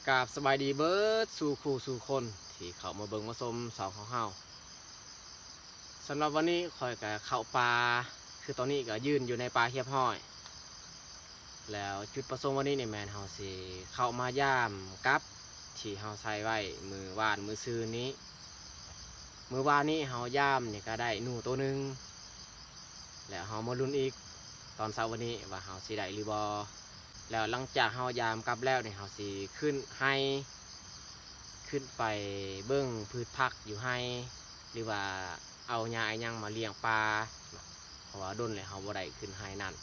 ກາບສະບາຍດີເບິດສູ່ຄູ່ສູ່ຄົນທີ່ເຂົ້າມາເບິ່ງມາຊົມຊ່ອງຂອງເຮົາ. ສຳລັບວັນນີ້ຂ້ອຍກະເຂົ້າປ່າ ຄືຕອນນີ້ກະຢືນຢູ່ໃນປ່າຮຽບຮ້ອຍ. ແລ້ວຈຸດປະສົງວັນນີ້ນີ້ແມ່ນເຮົາຊິເຂົ້າມາຢາມກັບທີ່ເຮົາໃສ່ໄວ້ມື້ວານມື້ຊືນນີ້. ມື້ວານນີ້ເຮົາຢາມນີ້ກະໄດ້ໜູໂຕໜຶ່ງ ແລ້ວເຮົາມາລຸ້ນອີກຕອນເຊົ້າວັນນີ້ວ່າເຮົາຊິໄດ້ຫຼືບໍ່. ແລ້ວຫຼັງຈາກເຮົາຢາມກັບແລ້ວນີ້ ເຮົາຊິຂຶ້ນໄຮ່ ຂຶ້ນໄປເບິ່ງພືດຜັກຢູ່ໄຮ່ ຫຼືວ່າເອົາຫຍ້າອີ່ຫຍັງມາລ້ຽງປາເນາະ ເພາະວ່າດົນແລ້ວເຮົາບໍ່ໄດ້ຂຶ້ນໄຮ່ນັ້ນ.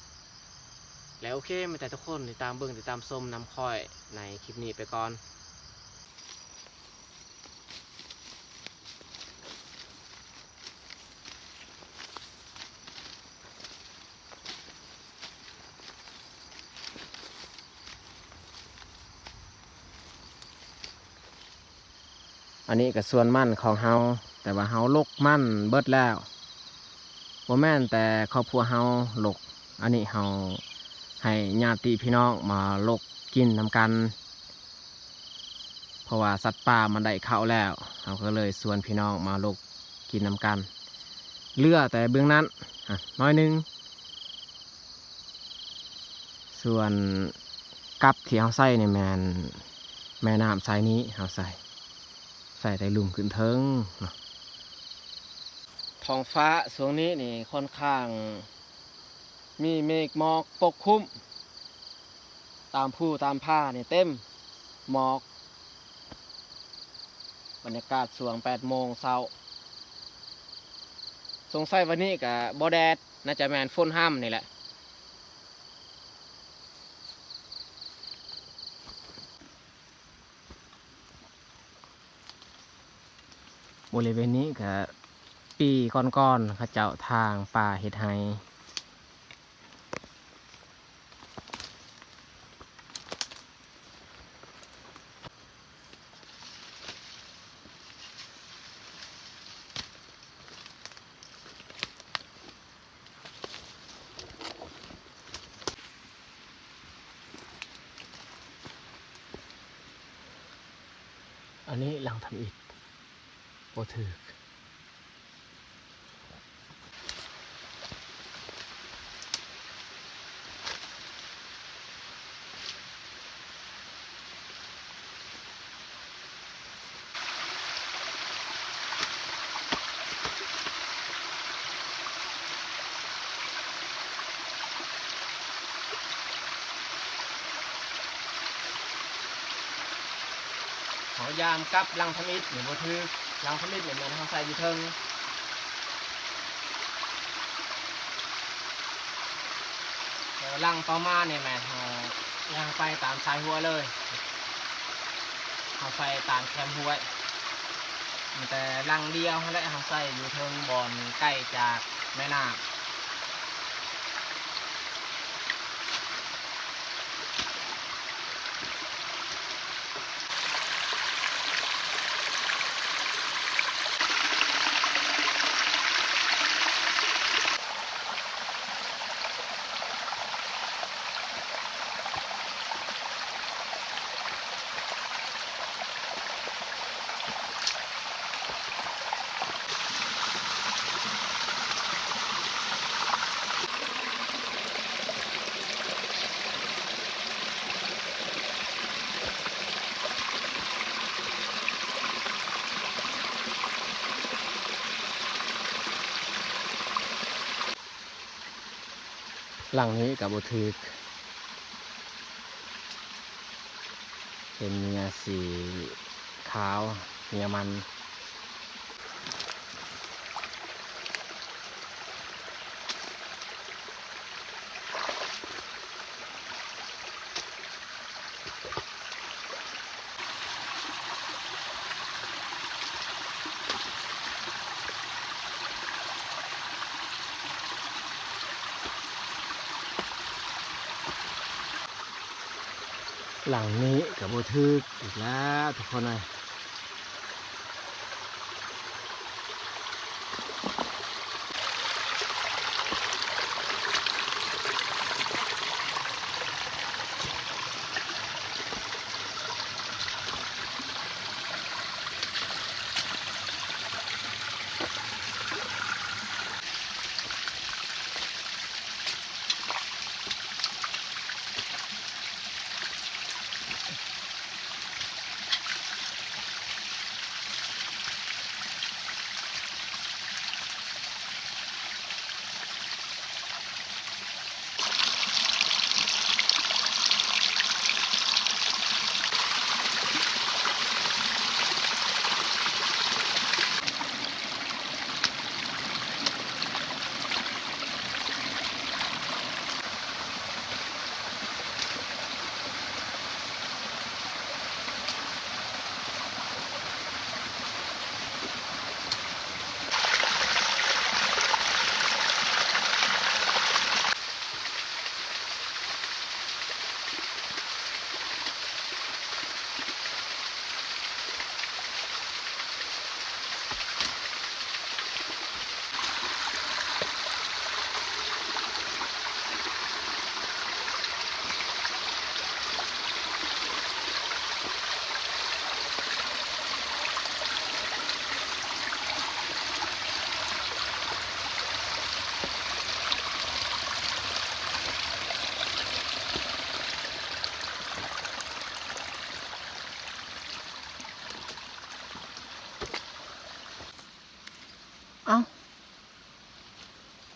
ແລ້ວໂອເຄ ມີແຕ່ທຸກຄົນຕິດຕາມເບິ່ງຕິດຕາມຊົມນຳຂ້ອຍໃນຄລິບນີ້ໄປກ່ອນ. ອັນນີ້ກະສວນມັນຂອງເຮົາ ແຕ່ວ່າເຮົາລົກມັນເບິດແລ້ວ. ບໍ່ແມ່ນແຕ່ຄອບຄົວເຮົາລົກ ອັນນີ້ເຮົາໃຫ້ຍາດຕິພີ່ນ້ອງມາລົກກິນນຳກັນ. ເພາະວ່າສັດປ່າມັນໄດ້ເຂົ້າແລ້ວ ເຮົາກໍເລີຍຊວນພີ່ນ້ອງມາລົກກິນນຳກັນ. ເຫຼືອແຕ່ເບື້ອງນັ້ນ ອະ ໜ້ອຍໜຶ່ງ. ສ່ວນກັບທີ່ເຮົາໃສ່ນີ້ແມ່ນແມ່ນ້ຳສາຍນີ້ເຮົາໃສ່ ໃສ່ແຕ່ລຸ່ມຂຶ້ນເທິງເນາະ. ທ້ອງຟ້າຊ່ວງນີ້ນີ້ຄ່ອນຂ້າງ ມີເມກໝອກປົກຄຸມ ຕາມພູຕາມຜານີ້ເຕັມໝອກ. ບັນຍາກາດຊ່ວງແປດໂມງເຊົ້າ ສົງໄສວັນນີ້ກະບໍ່ແດດ ໜ້າຈະແມ່ນຝົນຮ່ຳນີ້ແຫຼະ. ບໍລິເວນນີ້ກະປີກ່ອນໆ ເຂົາເຈົ້າຖາງປ່າເຮັດໄຮ່. ອັນນີ້ຫຼັງທຳອິດ ບໍ່ຖືກ. ເຮົາຢາມກັບຫຼັງທຳອິດນີ້ບໍ່ຖືກ, ຫຼັງທຳອິດນີ້ແມ່ນເຮົາໃສ່ຢູ່ເທິງ. ແລ້ວຫຼັງຕໍ່ມານີ້ແມ່ນເຮົາຍ່າງໄປຕາມຊາຍຫ້ວຍເລີຍ, ເຮົາໃສ່ຕາມແຄມຫ້ວຍ. ມີແຕ່ຫຼັງດຽວຫັ້ນແຫຼະ ເຮົາໃສ່ຢູ່ເທິງບ່ອນໃກ້ຈາກແມ່ນ້ຳ. ຫຼັງນີ້ກະບໍ່ຖືກ, ເປັນເຫຍື່ອສີຂາວ ເຫຍື່ອມັນ. ຫຼັງນີ້ກະບໍ່ຖືກອີກແລ້ວທຸກຄົນເອີຍ. ເ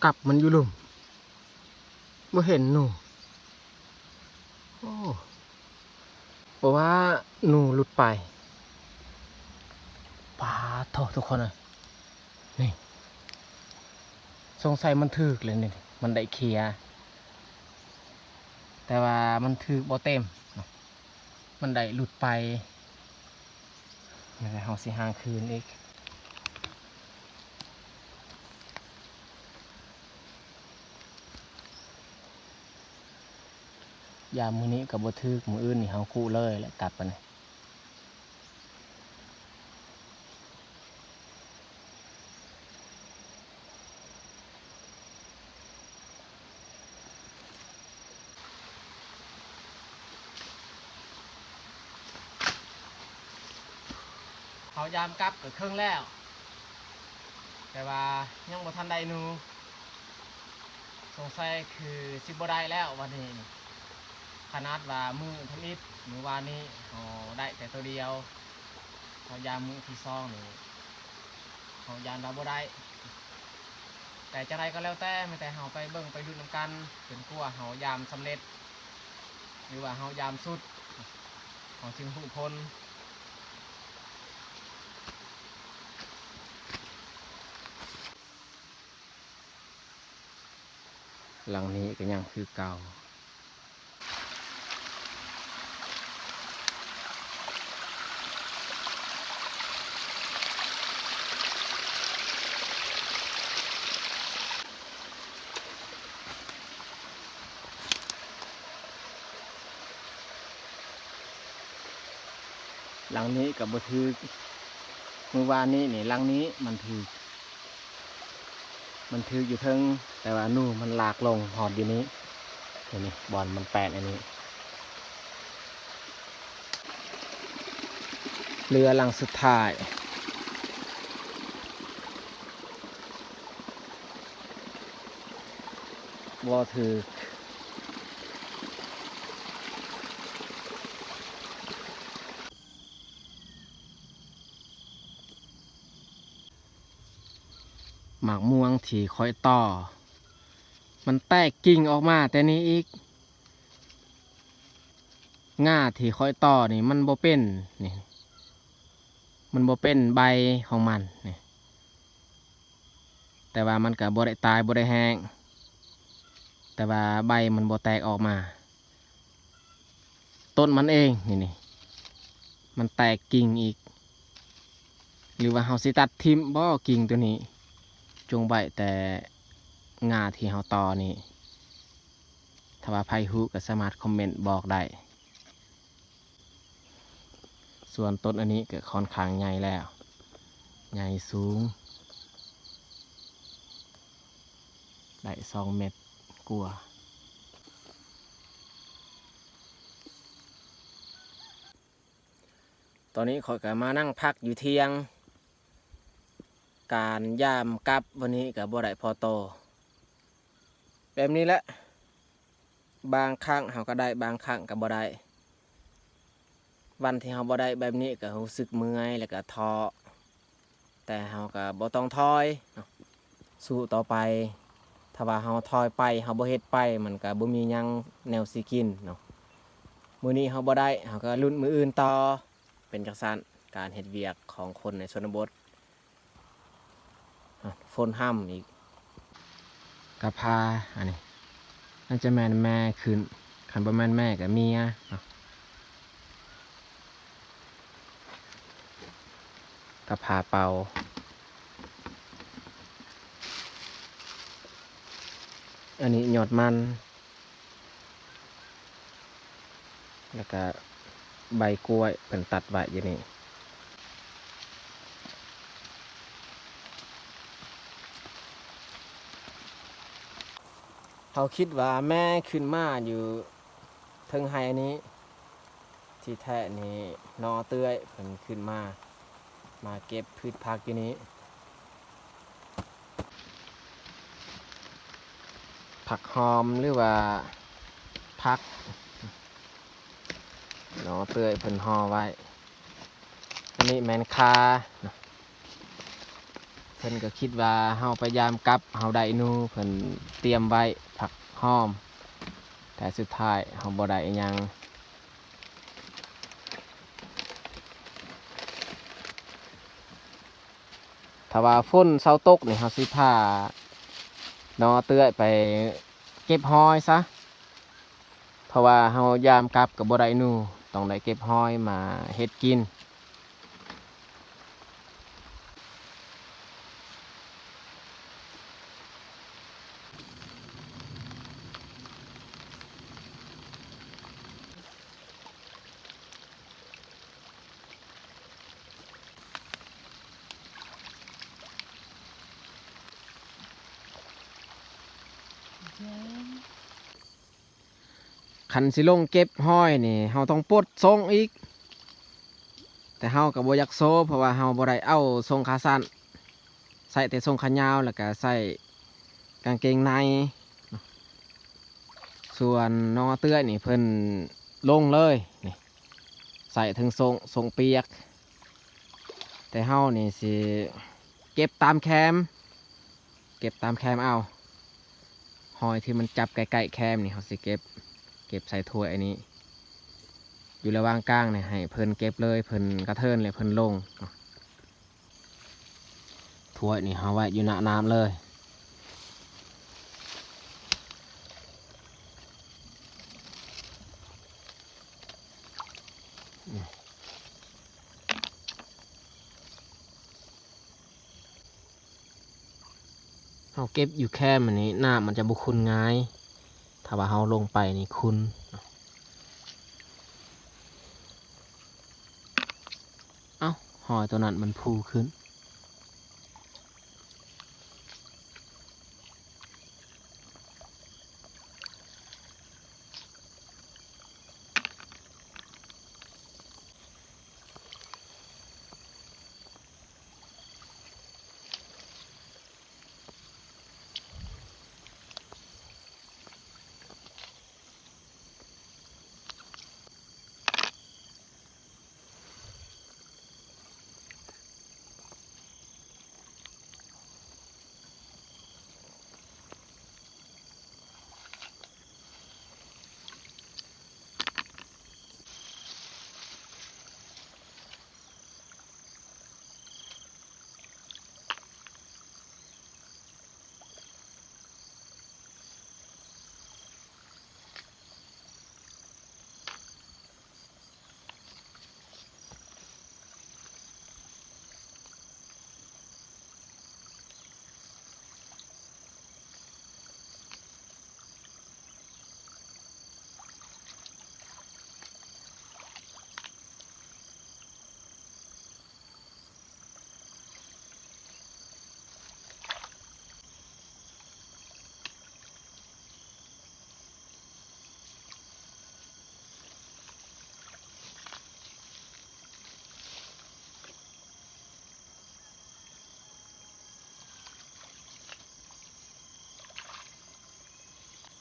ກັບມັນຢູ່ລຸ່ມ ບໍ່ເຫັນໜູ. ໂອ້ ບໍ່ວ່າໜູຫຼຸດໄປ. ປາດໂທ້ ທຸກຄົນເອີຍ ນີ້ ສົງໄສມັນຖືກແລ້ວນີ້ ມັນໄດ້ເຄຍ ແຕ່ວ່າມັນຖືກບໍ່ເຕັມເນາະ ມັນໄດ້ຫຼຸດໄປ. ແລ້ວເຮົາຊິຫາງຄືນອີກ. ຢາມມື້ນີ້ກໍບໍ່ຖືກ ມື້ອື່ນນີ້ເຮົາກູ້ເລີຍແຫຼະ ກັບໄປນີ້. ເຮົາຢາມກັບກໍເຄິ່ງແລ້ວ ແຕ່ວ່າຍັງບໍ່ທັນໄດ້ໜູ. ສົງໄສຄືຊິບໍ່ໄດ້ແລ້ວວັນນີ້ນີ້ ຂະໜາດວ່າມື້ທຳອິດມື້ວານນີ້ເຮົາໄດ້ແຕ່ໂຕດຽວ ເຮົາຢາມມື້ທີສອງນີ້ເຮົາຢ້ານວ່າບໍ່ໄດ້. ແຕ່ຈັ່ງໃດກໍແລ້ວແຕ່ ມີແຕ່ເຮົາໄປເບິ່ງໄປລຸ້ນນຳກັນ ຈົນກວ່າເຮົາຢາມສຳເລັດ ຫຼືວ່າເຮົາຢາມສຸດ ເຮົາຈຶ່ງຮູ້ຜົນ. ຫຼັງນີ້ກໍຍັງຄືເກົ່າ. ຫຼັງນີ້ກໍບໍ່ຖືກ. ມື້ວານນີ້ນີ້ ຫຼັງນີ້ມັນຖືກ ມັນຖືກຢູ່ເທິງ ແຕ່ວ່າໜູມັນລາກລົງຮອດຢູ່ນີ້ ນີ້ ບ່ອນມັນແປນອັນນີ້. ເຫຼືອຫຼັງສຸດທ້າຍ ບໍ່ຖືກ. ໝາກມ່ວງທີ່ຂ້ອຍຕໍ່ ມັນແຕກກິ່ງອອກມາແຕ່ນີ້ອີກ. ງ່າທີ່ຂ້ອຍຕໍ່ນີ້ມັນບໍ່ເປັນ ນີ້ ມັນບໍ່ເປັນໃບຂອງມັນນີ້ ແຕ່ວ່າມັນກໍບໍ່ໄດ້ຕາຍ ບໍ່ໄດ້ແຫ້ງ ແຕ່ວ່າໃບມັນບໍ່ແຕກອອກມາ. ຕົ້ນມັນເອງ ນີ້ ນີ້ ມັນແຕກກິ່ງອີກ ຫຼືວ່າເຮົາຊິຕັດຖິ້ມບໍ ກິ່ງໂຕນີ້ ຈົ່ງໄວ້ແຕ່ງ່າທີ່ເຮົາຕໍ່ນີ້. ຖ້າວ່າໃຜຮູ້ກໍສາມາດຄອມເມັນບອກໄດ້. ສ່ວນຕົ້ນອັນນີ້ກໍຄ່ອນຂ້າງໃຫຍ່ແລ້ວ ໃຫຍ່ສູງ ໄດ້ສອງເມັດກວ່າ. ຕອນນີ້ຂ້ອຍກໍມານັ່ງພັກຢູ່ຖຽງ. ການຢາມກັບວັນນີ້ກໍບໍ່ໄດ້ພໍໂຕ. ແບບນີ້ແຫຼະ ບາງຄັ້ງເຮົາກໍໄດ້ ບາງຄັ້ງກໍບໍ່ໄດ້. ວັນທີ່ເຮົາບໍ່ໄດ້ແບບນີ້ກໍຮູ້ສຶກເມື່ອຍ ແລ້ວກໍທໍ້. ແຕ່ເຮົາກໍບໍ່ຕ້ອງຖອຍເນາະ ສູ້ຕໍ່ໄປ. ຖ້າວ່າເຮົາຖອຍໄປ ເຮົາບໍ່ເຮັດໄປ ມັນກໍບໍ່ມີຫຍັງແນວຊິກິນເນາະ. ມື້ນີ້ເຮົາບໍ່ໄດ້ ເຮົາກໍລຸ້ນມື້ອື່ນຕໍ່. ເປັນຈັ່ງຊັ້ນ ການເຮັດວຽກຂອງຄົນໃນຊົນນະບົດ. ອະ ຝົນຫ້ຳອີກ. ກະພາ ອັນນີ້ ໜ້າຈະແມ່ນແມ່ຂຶ້ນ ຄັນບໍ່ແມ່ນແມ່ກໍເມຍເນາະ. ກະພາເປົ່າ. ອັນນີ້ຍອດມັນ ແລ້ວກະໃບກ້ວຍເພິ່ນຕັດໄວ້ຢູ່ນີ້. ເຮົາຄິດວ່າແມ່ຂຶ້ນມາຢູ່ເທິງໄຮ່ອັນນີ້ ທີ່ແທ້ນີ້ໜໍ່ເຕື້ອຍເພິ່ນຂຶ້ນມາ ມາເກັບພືດຜັກຢູ່ນີ້. ຜັກຫອມ ຫຼືວ່າຜັກ ໜໍ່ເປື່ອຍເພິ່ນຫໍ່ໄວ້. ອັນນີ້ແມ່ນຂ່າເນາະ. ເພິ່ນກໍຄິດວ່າເຮົາໄປຍາມກັບ ເຮົາໄດ້ໜູ ເພິ່ນຕຽມໄວ້ຜັກຫອມ ແຕ່ສຸດທ້າຍເຮົາບໍ່ໄດ້ອີ່ຫຍັງ. ຖ້າວ່າຝົນເຊົາຕົກນີ້ ເຮົາຊິພານ້ອງເອື້ອຍໄປເກັບຫອຍຊະ ເພາະວ່າເຮົາຍາມກັບກໍບໍ່ໄດ້ໜູ ຕ້ອງໄດ້ເກັບຫອຍມາເຮັດກິນ. ຄັນຊິລົງເກັບຫອຍນີ້ ເຮົາຕ້ອງປົດສົ້ງອີກ ແຕ່ເຮົາກໍບໍ່ຢາກໂຊ ເພາະວ່າເຮົາບໍ່ໄດ້ເອົາສົ້ງຂາສັ້ນ ໃສ່ແຕ່ສົ້ງຂາຍາວ ແລ້ວກໍໃສ່ກາງເກງໃນ. ສ່ວນນ້ອງເອື້ອຍນີ້ເພິ່ນລົງເລີຍນີ້ ໃສ່ເຖິງສົ້ງ ສົ້ງປຽກ ແຕ່ເຮົານີ້ຊິເກັບຕາມແຄມ ເກັບຕາມແຄມເອົາ ຫອຍທີ່ມັນຈັບໃກ້ໆແຄມນີ້ ເຮົາຊິເກັບ ເກັບໃສ່ຖ້ວຍອັນນີ້ ຢູ່ລະຫວ່າງກາງນີ້ໃຫ້ເພິ່ນເກັບເລີຍ ເພິ່ນກະເທີນແລ້ວເພິ່ນລົງ. ຖ້ວຍນີ້ເຮົາໄວ້ຢູ່ໜ້ານ້ຳເລີຍ. ເຮົາເກັບຢູ່ແຄມອັນນີ້ ນ້ຳມັນຈະບໍ່ຂຸ່ນງ່າຍ ຖ້າວ່າເຮົາລົງໄປນີ້ຂຸ່ນ. ເອົ້າ ຫອຍໂຕນັ້ນມັນຟູຂຶ້ນ.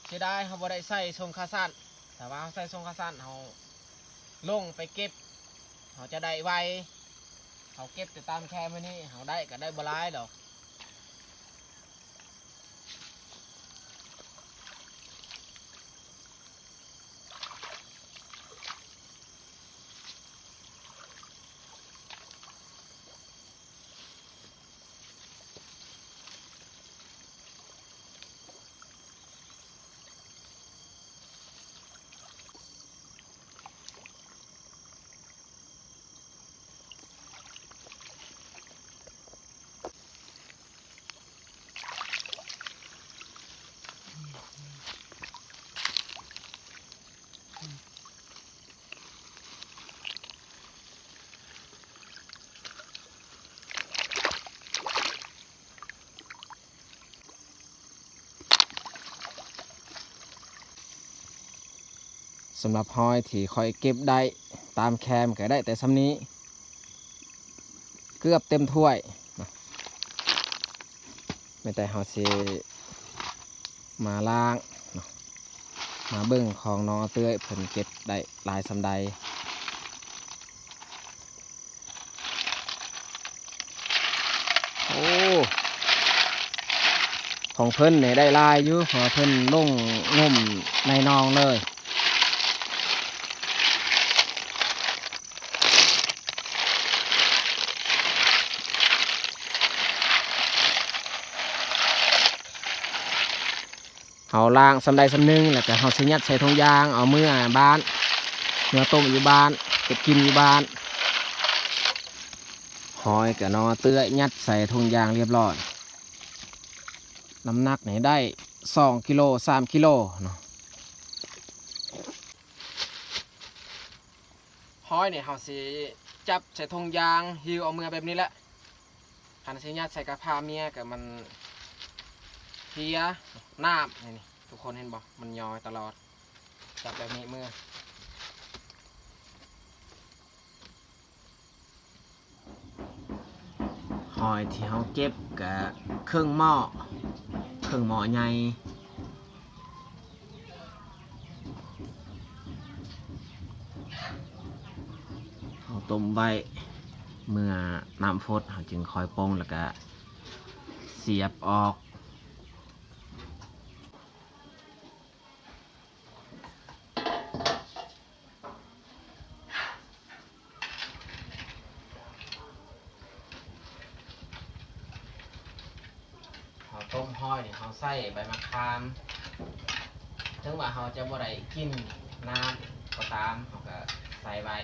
ເສຍດາຍເຮົາບໍ່ໄດ້ໃສ່ສົ້ງຂາສັ້ນ. ຖ້າວ່າເຮົາໃສ່ສົ້ງຂາສັ້ນ ເຮົາລົງໄປເກັບ ເຮົາຈະໄດ້ໄວ. ເຮົາເກັບແຕ່ຕາມແຄມແບບນີ້ ເຮົາໄດ້ກໍໄດ້ບໍ່ຫຼາຍດອກ. ສຳລັບຫອຍທີ່ຂ້ອຍເກັບໄດ້ຕາມແຄມກໍໄດ້ແຕ່ສ່ຳນີ້ ເກືອບເຕັມຖ້ວຍ. ແມ່ນແຕ່ເຮົາຊິມາລ້າງເນາະ ມາເບິ່ງຂອງນ້ອງເຕ້ຍເພິ່ນເກັບໄດ້ຫຼາຍສ່ຳໃດ. ໂອ້ ໂອ້ ຂອງເພິ່ນນີ້ໄດ້ຫຼາຍຢູ່ ເພາະວ່າເພິ່ນລົງງົມໃນໜອງເລີຍ. ເຮົາລ້າງສ່ຳໃດສ່ຳໜຶ່ງ ແລ້ວກໍເຮົາຊິຍັດໃສ່ຖົງຢາງ ເອົາເມືອບ້ານ ເມືອຕົ້ມຢູ່ບ້ານ ເຮັດກິນຢູ່ບ້ານ. ຫອຍກະໜໍ່ເຕື້ອຍ ຍັດໃສ່ຖົງຢາງລຽບລ້ອຍ. ນ້ຳໜັກນີ້ໄດ້ສອງກິໂລ ສາມກິໂລເນາະ. ຫອຍນີ້ເຮົາຊິຈັບໃສ່ຖົງຢາງ ຫິ້ວເອົາເມືອແບບນີ້ແຫຼະ. ຄັນຊິຍັດໃສ່ກະພ້າເມຍກະມັນເພຍນ້ຳ. ນີ້ ນີ້ ທຸກຄົນເຫັນບໍ່? ມັນຍ້ອຍຕະຫຼອດ. ຈັບແບບນີ້ເມືອ. ຫອຍທີ່ເຮົາເກັບກະເຄິ່ງໝໍ້ ເຄິ່ງໝໍ້ໃຫຍ່. ເຮົາຕົ້ມໄວ້ ເມື່ອນ້ຳຟົດເຮົາຈຶ່ງຄ່ອຍປົງ ແລ້ວກະສຽບອອກ. ເຮົາຕົ້ມຫອຍນີ້ ເຮົາໃສ່ໃບໝາກຂາມ ເຖິງວ່າເຮົາຈະບໍ່ໄດ້ກິນນ້ຳກໍຕາມ ເຮົາກໍໃສ່ໄວ້.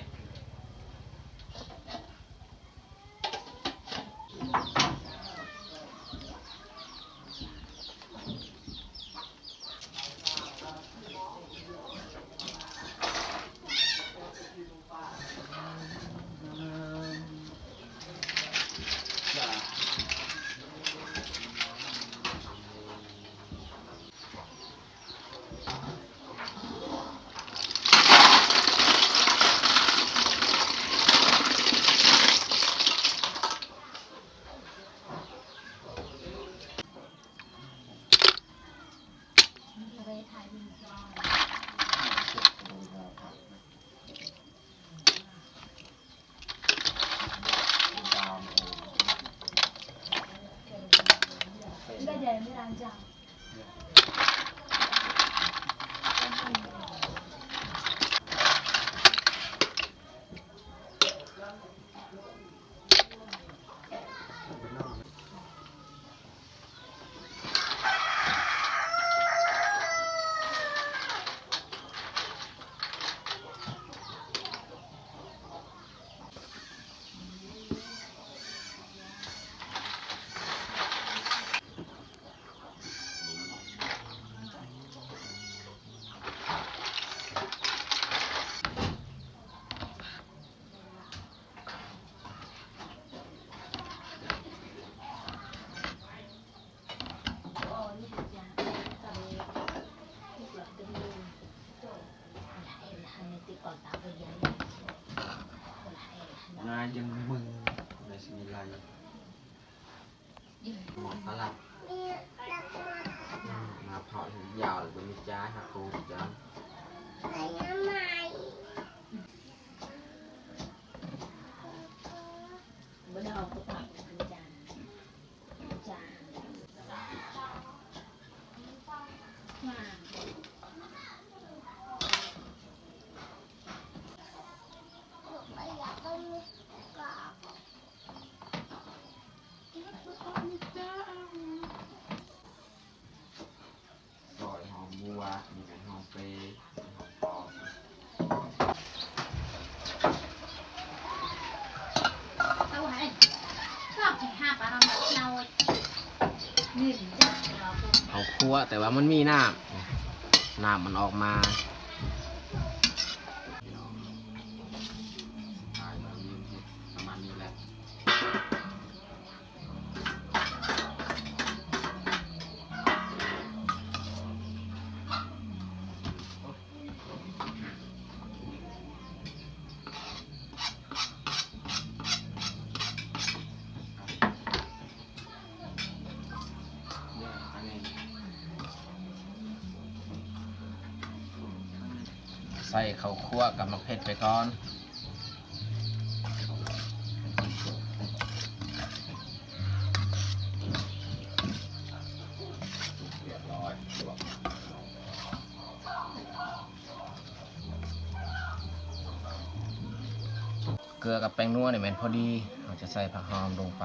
ງາຍັງມຶງ ໄດ້ຊິມີໄລ ໝົດແລ້ວລະ ມາເຜາະເຫັນຍາວ ແລ້ວກໍມີຈ້າຍຫາໂກງຈ້າ. ຊອຍຫອມບົວ ມີແມ່ນຫອມເປ ຫອມປອມ. ເອົາຂົ້ວ ແຕ່ວ່າມັນມີນ້ຳ ນ້ຳມັນອອກມາ. ປະມານນີ້ແຫຼະ. ໃສ່ເຂົ້າຂົ້ວກັບໝາກເຜັດໄປກ່ອນ. ເກືອກັບແປ້ງນົວນີ້ແມ່ນພໍດີ ເຮົາຈະໃສ່ຜັກຫອມລົງໄປ.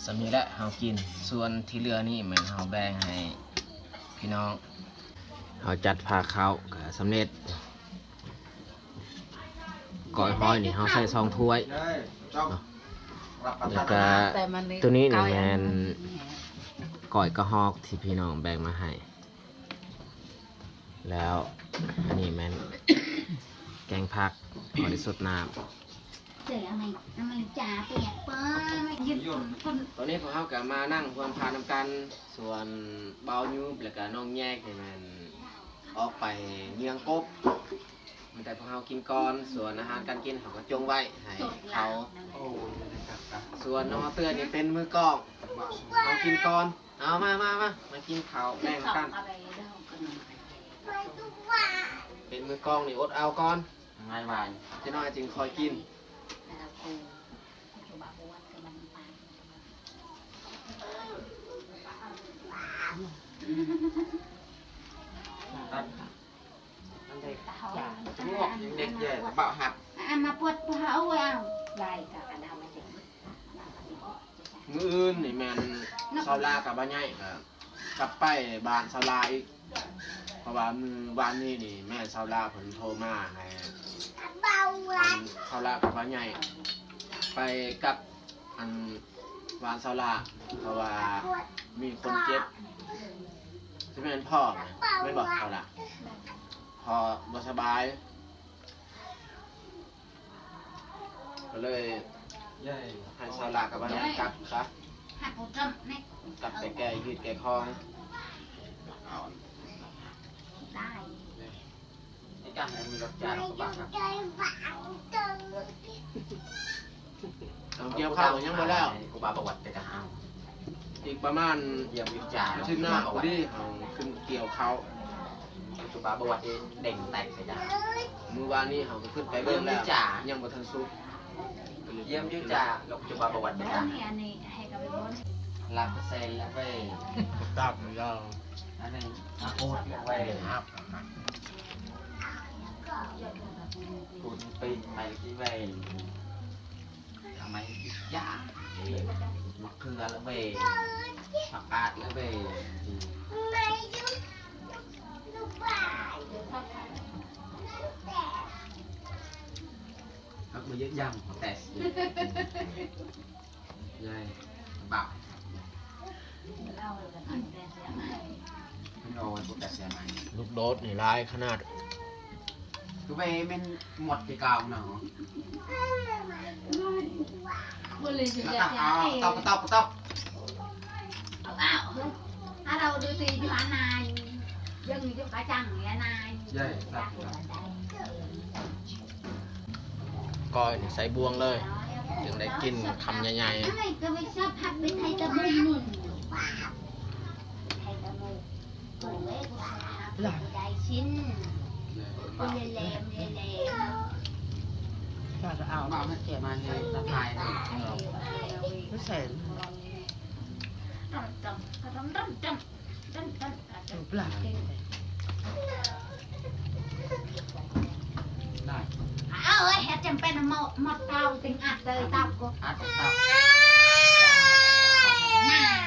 ສ່ຳນີ້ແຫຼະເຮົາກິນ ສ່ວນທີ່ເຫຼືອນີ້ແມ່ນເຮົາແບ່ງໃຫ້ພີ່ນ້ອງ. ເຮົາຈັດພາເຂົ້າກໍສຳເລັດ. ກ້ອຍຫອຍນີ້ເຮົາໃສ່ສອງຖ້ວຍເນາະ ແລ້ວກະຕົວນີ້ນີ້ແມ່ນກ້ອຍກະຮອກທີ່ພີ່ນ້ອງແບ່ງມາໃຫ້ ແລ້ວອັນນີ້ແມ່ນແກງຜັກ ພໍໄດ້ສົດນ້ຳ. ຕອນນີ້ພວກເຮົາກະມານັ່ງຮ່ວມພານຳກັນ ສ່ວນບ່າວຍູບ ແລ້ວກະນ້ອງແຍກນີ້ແມ່ນອອກໄປເຍືອງກົບ. ມີແຕ່ພວກເຮົາກິນກ່ອນ ສ່ວນອາຫານການກິນເຮົາກໍຈົ່ງໄວ້ໃຫ້ເຂົາ. ສ່ວນນ້ອງເຕືອນນີ້ເປັນມືກ້ອງ ເຮົາກິນກ່ອນ. ເອົາ ມາ ມາ ມາ ມາກິນເຂົ້າແລງນຳກັນ. ເປັນມືກ້ອງນີ້ອົດເອົາກ່ອນ ງ່າຍວາຍ ຈັກໜ້ອຍຈຶ່ງຄ່ອຍກິນ. ເດັກໃຫຍ່ເບົາຫັບ ມື້ອື່ນນີ້ແມ່ນສາວລາກັບບ່າວໃຫຍ່ກໍກັບໄປບ້ານສາວລາອີກ ເພາະວ່າມື້ວານນີ້ນີ້ແມ່ສາວລາເພິ່ນໂທມາໃຫ້ ອັນສາວລາກັບບ່າວໃຫຍ່ໄປກັບ ອັນ ບ້ານສາວລາ ເພາະວ່າມີຄົນເຈັບ ຊິແມ່ນພໍ່ແມ່ນບໍ່ສາວລາ? ພໍ່ບໍ່ສະບາຍ ກໍເລີຍໃຫ້ສາວລາກັບບ່າວໃຫຍ່ກັບຊະ ກັບໄປແກ້ຮີດແກ້ຄອງ. ເອົາກ່ຽວເຂົ້າຍັງບໍ່ແລ້ວ ຄູບາປະຫວັດແຕ່ກະຫາວ ອີກປະມານອາທິດໜ້າພໍດີເຮົາຂຶ້ນກ່ຽວເຂົ້າ. ຄູບາປະຫວັດເດ້ງແຕກໄປຈ້າ ມື້ວານນີ້ເຮົາກໍຂຶ້ນໄປເບິ່ງແລ້ວ ຍັງບໍ່ທັນສຸກ. ຢ້ຽມຢູ່ຈ້າ ລູກຈຸບາປະຫວັດເດ້ ອັນນີ້ ອັນນີ້ໃຫ້ກັບໄປບໍ່ ລາບເປີເຊັນລະເວີຍ ຕັບລະ ອັນນີ້ອາໂອດລະເວີຍ ຮັບ ກຸນປີໃໝ່ລະເວີຍ ທຳໄມຢາ ມະເຂືອລະເວີຍ ຜັກກາດລະເວີຍ. ເຮົາບໍ່ເຍາະຢ່າງຂອງແຕ່ ຍາຍບາບ ເພິ່ນເອົາໄວ້ບໍ່ແຕ່ເສຍໃໝ່ ລູກໂດດນີ້ຫຼາຍຂະໜາດ ຄືໄປແມ່ນໝົດທີ່ເກົ່າເນາະ. ກ້ອຍນີ້ໃສ່ບ່ວງເລີຍ ຈຶ່ງໄດ້ກິນຄຳໃຫຍ່ໆ. ເອົາເອີຍ ເຮັດຈຳເປັນໝົດ ໝົດເຕົາ ຈຶ່ງອັດເລີຍເຕົາກໍອັດເຕົາ ນາ